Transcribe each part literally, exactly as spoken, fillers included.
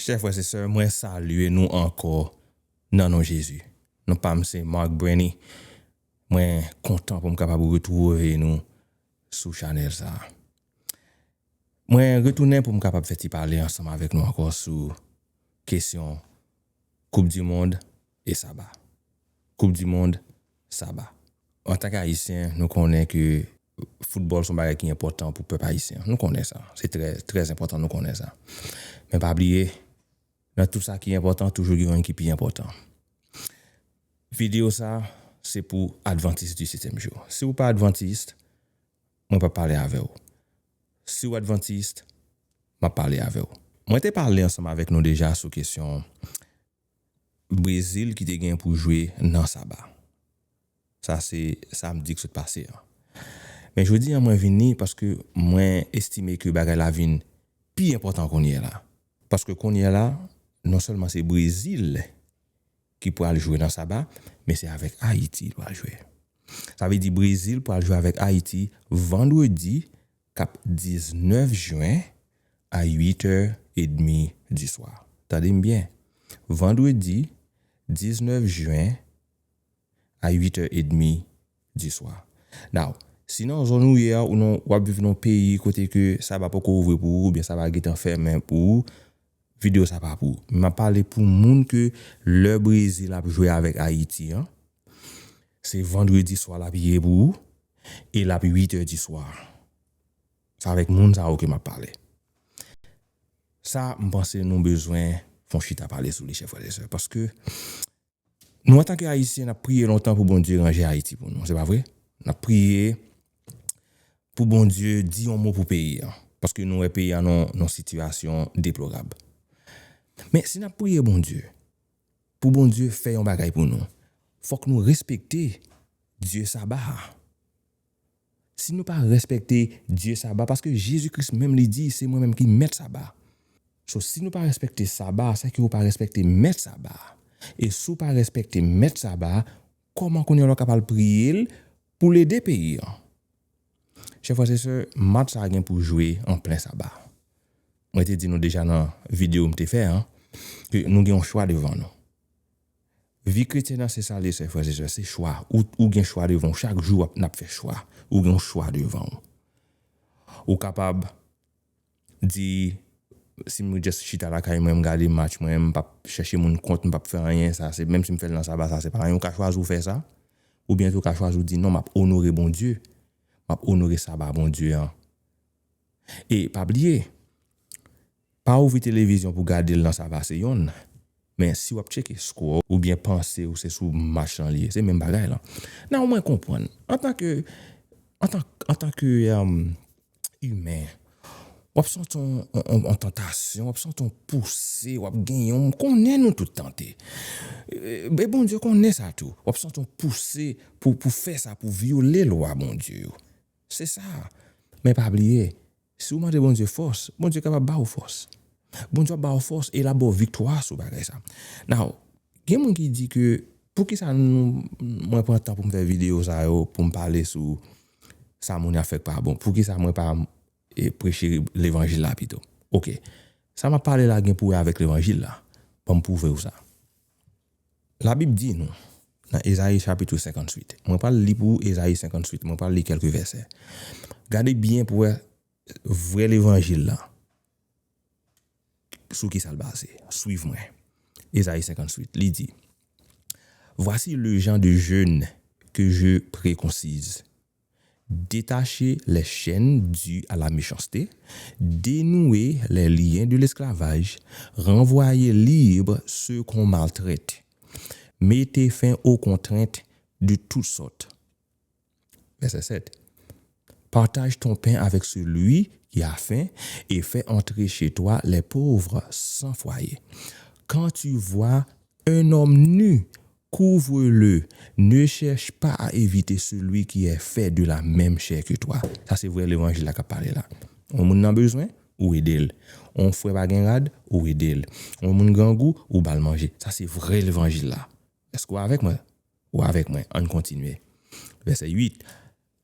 Chè frè e sè, mwen salye nou ankò nan non Jezi. Non pa m se Mark Brandy. Mwen kontan pou m kapab retwouve nou sou chanèl sa a. Mwen retounen pou m kapab fè ti pale ansanm avèk nou ankò sou kesyon Koup di mond e saba. Koup di mond, saba. Antanke Ayisyen, nou konnen ke foutbòl se yon bagay ki enpòtan pou pèp ayisyen. Nou konnen sa. Se trè, trè enpòtan, nou konnen sa. Men pa bliye, nan tout sa ki enpòtan, toujou gen yon ki pi enpòtan. Videyo sa, se pou Adventiste du septième jour. Si w pa Adventiste, mwen p ap pale avè w. Si w Adventiste, m ap pale avè w. Mwen te pale ansanm avèk nou deja sou kesyon Brezil ki te gen pou jwe nan saba. Sa se samdi k sot pase an. Men jodi an mwen vini paske mwen estime ke bagay la vin pi enpòtan kounye a la. Paske kounye a la, non sèlman se Brezil ki pral jwe nan saba, men se avèk Ayiti l pral jwe. Sa vle di Brezil pral jwe avèk Ayiti vandredi k ap diznèf jen a uit è edmi di swa. Tande m byen. Vandredi diznèf jen a uit è edmi di swa. Now, si nan zòn ou ye a, ou nan, w ap viv nan yon peyi kote ke saba poko ouvri pou ou, oubyen saba gentan fèmen pou ou, videyo sa pa pou ou. Men m ap pale pou moun ke lè Brezil ap jwe avèk Ayiti an, se vandredi swa l ap ye pou ou, e l ap uit è di swa. Se avèk moun sa yo ke m ap pale. Sa, m panse nou bezwen fè yon chita pale sou li, chè frè e sè, paske nou, antanke Ayisyen, n ap priye lontan pou Bondye ranje Ayiti pou nou, se pa vre? N ap priye pou Bondye di yon mo pou peyi a, paske nou wè peyi a nan, nan sitiyasyon deplorab. Men si n ap priye Bondye, pou Bondye fè yon bagay pou nou, fòk nou respekte Dye saba a. Si nou pa respekte Dye saba, paske Jezi Kris menm li di, se mwen menm ki mèt saba. So, si nou pa respekte saba, sa ki ou pa respekte mèt saba. E si w pa respekte mèt saba, kòman kounye a w kapab priye l pou l ede peyi an? Chè frè e sè, match sa a gen pou jwe an plen saba. Mwen te di nou deja nan videyo m te fè an, ke nou gen yon chwa devan nou. Vi kretyèn nan se sa l ye, chè frè e sè, se chwa. Ou, ou gen chwa devan w. Chak jou w ap, n ap fè chwa. Ou gen yon chwa devan w. Ou kapab di, si m just chita lakay mwen, m gade match mwen, m p ap chèche moun kont, m p ap fè anyen, sa se, menm si m fè l nan saba, sa se pa anyen. Ou ka chwazi w fè sa, oubyen tou ou ka chwazi w di, "Non, m ap onore Bondye. M ap onore saba Bondye an." E pa bliye, pa ouvri televizyon pou gade l nan saba, se yonn. Men si w ap tcheke score oubyen panse w se sou match lan li ye, se menm bagay lan. Nan mwen konprann, antanke, antan, antanke, um, imen, w ap santi yon, yon, yon, yon tantasyon, w ap santi yon pouse, w ap genyen, m konnen nou tout tante. E, e Bondye konnen sa tou. W ap santi yon pouse pou, pou fè sa, pou vyole lwa Bondye yo. Se sa. Men pa bliye, si w mande Bondye fòs, Bondye kapab ba w fòs. Bondye ap ba w fòs e l ap ba w viktwa sou bagay sa. Now, gen moun ki di ke, poukisa nou, mwen pran tan pou m fè videyo sa yo, pou m pale sou sa moun ap fè k pa bon? Poukisa mwen pa, e, preche levanjil la pito? Oke. Sa m ap pale la gen pou wè avèk levanjil la. Ban m pwouve w sa. Labib di nou, nan Ezayi chapit senkantuit, mwen pral li pou ou Ezayi senkantuit, mwen pral li kèlke vèsè. Gade byen pou wè vrè levanjil la. Sou ki sa l baze? Suiv mwen. Ezayi senkantuit, li di, "Voici le genre de jeûne que je préconise. Détachez les chaînes dues à la méchanceté, dénouez les liens de l'esclavage, renvoyez libres ceux qu'on maltraite, mettez fin aux contraintes de toutes sortes." Verset sept. Partage ton pain avec celui qui a faim et fais entrer chez toi les pauvres sans foyer. Quand tu vois un homme nu, couvre-le. Ne cherche pas à éviter celui qui est fait de la même chair que toi. Sa se vrè levanjil la k ap pale la. Yon moun nan bezwen, ou ede l. Yon frè pa gen rad, ou ede l. Yon moun grangou, ou ba l manje. Sa se vrè levanjil la. Èske w avèk mwen? Ou avèk mwen? Ann kontinye. Vèsè uit.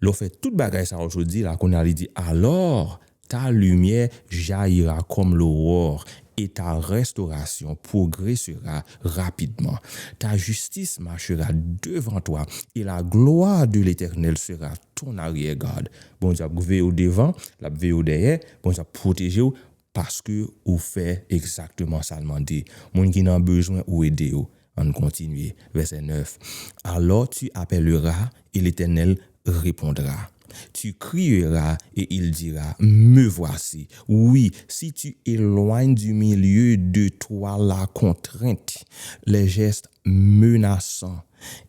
Lè w fè tout bagay sa yo sot di la, kounye a li di, "Alors, Ta lumière jaillira comme l'aurore, et ta restauration progressera rapidement. Ta justice marchera devant toi, et la gloire de l'Éternel sera ton arrière-garde. Bondye ap veye w devan, l ap veye w dèyè, Bondye ap pwoteje w, paske ou fè egzakteman sa l mande. Moun ki nan bezwen, ou ede yo. Ann kontinye. Vèsè nèf. Alors tu appelleras et l'Éternel répondra. Tu crieras et il dira, me voici. Oui, si tu éloignes du milieu de toi la contrainte, les gestes menaçants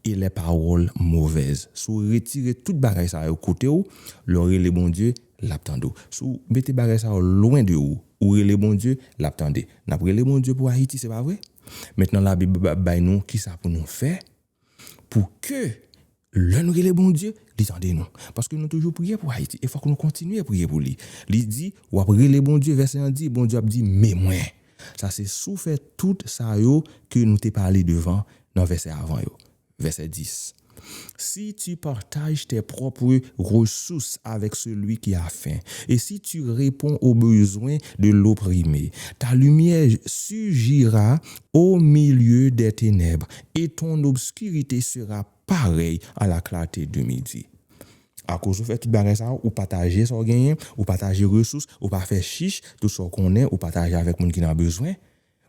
et les paroles mauvaises. Si w retire tout bagay sa yo kote w, lè w rele Bondye, l ap tande w. Si w mete bagay sa yo lwen de ou, ou rele Bondye, l ap tande. N ap rele Bondye pou Ayiti, se pa vre? Mentnan Labib ap bay nou kisa pou nou fè pou ke lè nou rele Bondye, li tande nou. Paske nou toujou priye pou Ayiti e fòk nou kontinye priye pou li. Li di, w ap rele Bondye, vèsè an di, Bondye ap di, men mwen. Sa se si w fè tout sa yo ke nou te pale devan nan vèsè avan yo. Vèsè dis. Si tu partages tes propres ressources avec celui qui a faim, et si tu réponds aux besoins de l'opprimé, ta lumière surgira au milieu des ténèbres, et ton obscurité sera pareille à la clarté du midi. Akoz ou fè tout bagay sa, ou pataje sa w genyen, ou pataje resous, ou pa fè chich, tout sa w konnen, ou pataje avèk moun ki nan bezwen,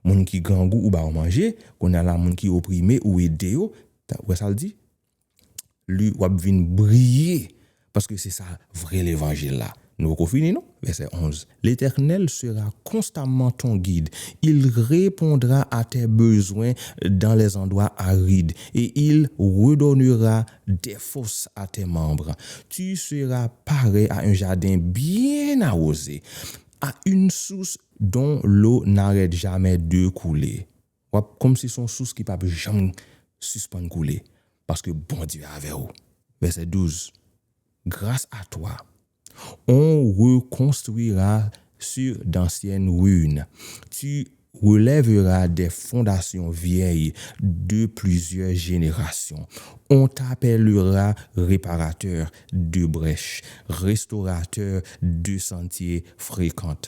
moun ki grangou, ou ba yo manje, kounye a la, moun ki oprime, ou ede yo. Ou wè sa l di? Li, w ap vin briye, paske se sa vrè levanjil la. Nou poko fini, non? Vèsè onz. L'Éternel sera constamment ton guide. Il répondra à tes besoins dans les endroits arides et il redonnera des forces à tes membres. Tu seras pareil à un jardin bien arrosé, à une source dont l'eau n'arrête jamais de couler. W ap kòmsi se yon sous ki p ap janm sispann koule, paske Bondye avè w. Vèsè douz. Grâce à toi, on reconstruira sur d'anciennes ruines. Tu relèveras des fondations vieilles de plusieurs générations. On t'appellera réparateur de brèches, restaurateur de sentiers fréquents.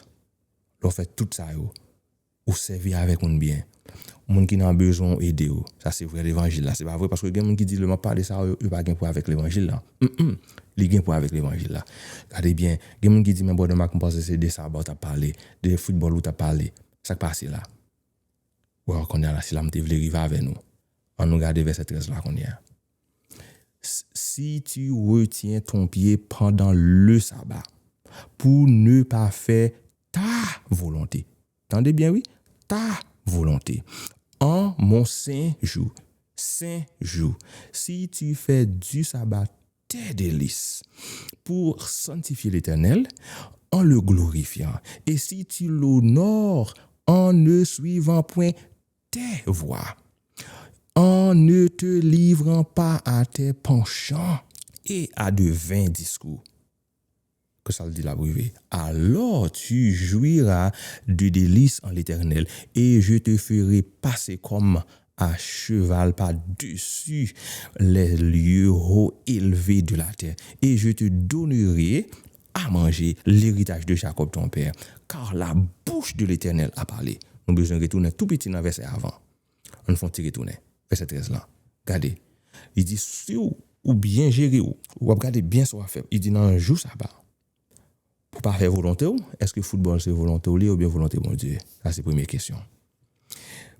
Lè w fè tout sa yo, ou sèvi avèk moun byen. Moun ki nan bezwen, ou ede yo. Sa se vrè levanjil la. Se pa vre, paske gen moun ki di, lè m ap pale sa yo, yo pa gen pwen avèk levanjil la. Mm, mm. Li gen pwen avèk levanjil la. Gade byen, gen moun ki di, men Brother Marc, m panse se de saba w t ap pale, de foutbòl ou t ap pale. Sa k pase la? Bon, kounye a la, se la m te vle rive avè nou. Ann nou gade vèsè trèz la kounye a. Si tu retiens ton pied pendant le sabbat, pour ne pas faire ta volonté. Tande byen, wi. Ta volonté. En mon saint jour. Saint jour. Si tu fais du sabbat tes délices pour sanctifier l'Éternel en le glorifiant. Et si tu l'honores en ne suivant point tes voies, en ne te livrant pas à tes penchants et à de vains discours. Ke sa l di la prive. Alors tu jouiras de délices en l'Éternel, et je te ferai passer comme à cheval par-dessus les lieux hauts élevés de la terre, et je te donnerai à manger l'héritage de Jacob ton père, car la bouche de l'Éternel a parlé. Nou bezwen retounen tou piti nan vèsè avan. Ann fè yon ti retounen. Vèsè trèz lan. Gade. Li di, si w, ou byen jere w, w ap gade byen sa w ap fè. Li di, nan jou saba, pou pa fè volonte w, èske foutbòl se volonte w li ye oubyen volonte Bondye? Sa se premye kesyon.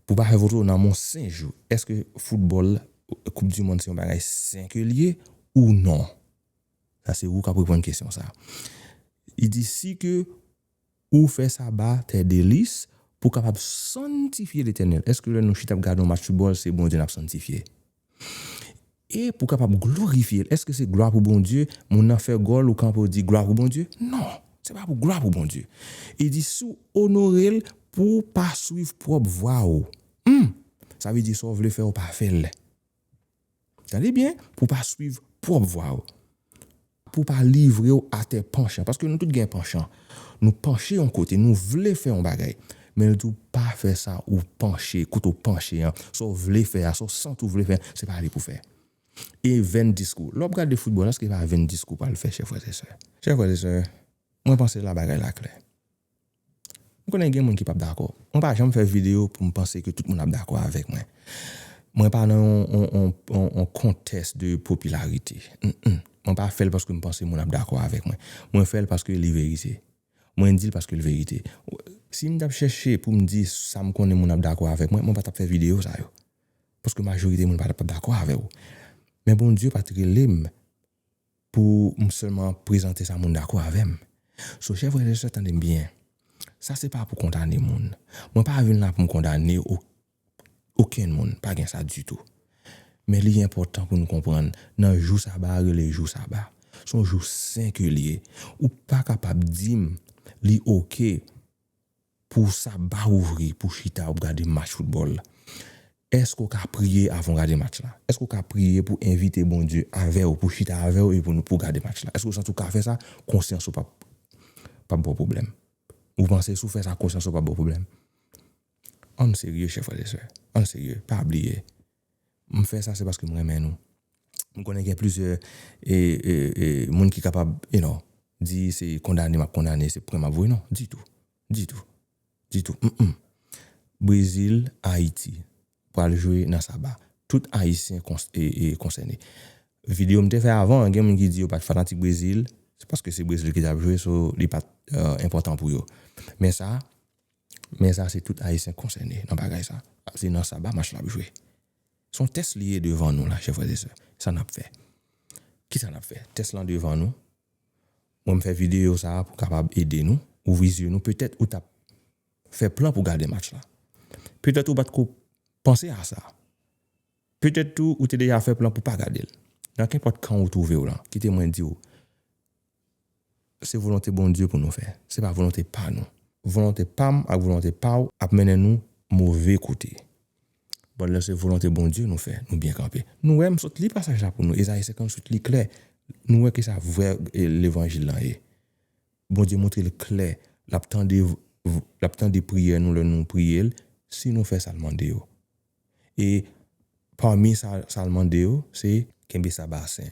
Pou pa fè volonte w nan mon sen jou, èske foutbòl, koup di monn se yon bagay sen ke li ye ou non? Sa se ou k ap reponn kesyon sa. Li di, si ke ou fè saba tes délices pou kapab sanntifye Letènèl. Èske lè nou chita ap gade yon match foutbòl, se Bondye n ap sanntifye? E pou kapab glorifye l, èske se glwa pou Bondye, moun nan fè gòl, ou kanpe, ou di, glwa pou Bondye? Non, se pa pou glwa pou Bondye. Li di, si w onore l pou w pa swiv pwòp vwa w, hmm, sa vle di sa w vle fè, w pa fè l. Tande byen, pou w pa swiv pwòp vwa w. Pou w pa livre w a tè panchan. Paske nou tout gen panchan. Nou panche yon kote, nou vle fè yon bagay. Men l di w pa fè sa, ou panche, kote w panche an, sa w vle fè a, sa w santi w vle fè, se pa li pou fè. E venn diskou. Lè w ap gade foutbòl, èske pa venn diskou w pral fè, chè frè e sè? Chè frè e sè, Mwen panse la bagay la klè. M konnen gen moun ki p ap dakò. Mwen pa janm fè videyo pou m panse ke tout moun ap dakò avèk mwen. Mwen pa nan yon, yon, yon, yon, yon kontès de popilarite. Mm, mm. Mwen pa fè l paske m panse moun ap dakò avèk mwen. Mwen fè l paske li verite. Mwen di l paske l verite. Si m t ap chèche pou m di sa m konnen moun ap dakò avèk mwen, mwen pa t ap fè videyo sa yo. Paske majorite moun pa t ap dakò avè w. Men Bondye pa t rele m pou m sèlman prezante sa moun dakò avè m. So, chè frè e sè, tande m byen. Sa se pa pou kondane moun. Mwen pa vin la pou m kondane o-, okenn moun. Pa gen sa ditou. Men li enpòtan pou nou konprann, nan jou saba a rele jou saba. Se yon jou sen ke l ye. Ou pa kapab di m li oke pou saba ouvri, pou chita w ap gade match foutbòl. Èske w ka priye avan w gade match la? Èske w ka priye pou envite Bondye avè w, pou chita avè w e pou nou, pou gade match la? Èske w santi w ka fè sa? Konsyans ou p ap, p ap ba w pwoblèm. Ou panse si w fè sa, konsyans ou p ap ba w pwoblèm? Ann serye, chè frè e sè. Ann serye. Pa bliye. M fè sa, se paske m renmen nou. M konnen gen plizyè, e, e, e, moun ki kapab, you know, di se kondane m ap kondane, se pwen m ap voye. Non, ditou. Ditou. Ditou. Mm, mm. Brezil, Ayiti pral jwe nan Saba. Tout Ayisyen kons-, e, e, konsène. Videyo m te fè avan, gen moun ki di yo pa t fanatik Brezil, se paske se Brezil ki t ap jwe, so li pa t, euh, enpòtan pou yo. Men sa, men sa, se tout Ayisyen konsène nan bagay sa. Se nan Saba match la ap jwe. Se yon tès li ye devan nou la, chè frè e sè. Sa n ap fè? Kisa n ap fè? Tès lan devan nou. Mwen, m fè videyo sa a pou kapab ede nou, ouvri zye nou. Petèt ou t ap fè plan pou gade match la. Petèt ou pa t ko panse a sa. Petèt tou, ou te deja fè plan pou pa gade l. Nan kenpòt kan ou twouve w lan, kite mwen di w, se volonte Bondye pou nou fè. Se pa volonte pa nou. Volonte pa m ak volonte pa w ap mennen nou move kote. Bon, lè se volonte Bondye nou fè, nou byen kanpe. Nou wè, m sot li pasaj la pou nou. Ezayi senkannwit, li klè. Nou wè ki sa vrè, e, levanjil lan ye. Bondye montre l klè. L ap tande, l ap tande priyè nou lè nou priye l, si nou fè sa l mande yo. E pami sa, sa l mande yo, se kenbe Saba a sen.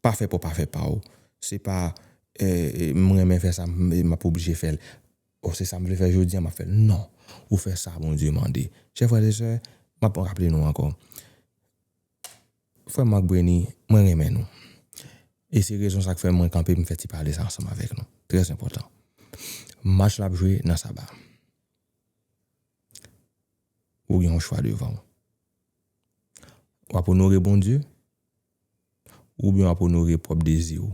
Pa fè pa w, pa fè pa w. Se pa, e, e, m renmen fè sa, m, m ap oblije fè l. O, se sa m vle fè jodi a, m ap fè l. Non. Ou fè sa Bondye mande. Chè frè e sè, m ap raple nou ankò. Frè m ak Brenny, mwen renmen nou. E se rezon sa k fè mwen kanpe, m fè ti pale sa ansanm avèk nou. Trè enpòtan. Match la ap jwe nan Saba. Ou gen yon chwa devan w. W ap onore Bondye, oubyen w ap onore pwòp dezi w.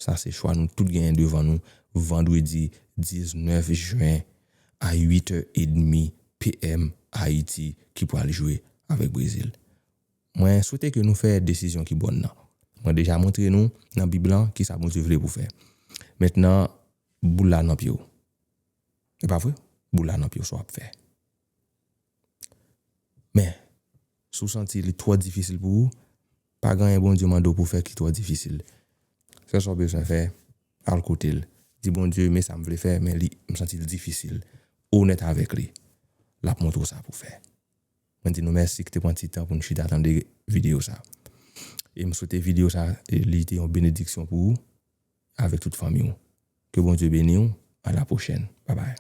Sa se chwa nou tout genyen devan nou, vandredi diznèf jen a uit è edmi P M Ayiti ki pral jwe avèk Brezil. Mwen swete ke nou fè desizyon ki bòn nan. Mwen deja montre nou nan Bib lan kisa Bondye vle pou fè. Mentnan, boul la nan pye w. E pa vre? Boul la nan pye w, sa w ap fè. Men, si w santi li twò difisil pou ou, pa gen anyen Bondye mande w pou fè ki twò difisil. Sèl sa w bezwen fè, al kote l. Di Bondye, men sa m vle fè, men li, m santi l difisil. Onèt avèk li. L ap montre w sa pou fè. Mwen di nou mèsi ki te pran ti tan pou n chita tande videyo sa. E m swete videyo sa, e, li te yon benediksyon pou ou, avèk tout fanmi w. Ke Bondye beni w. A la pwochèn. Babay.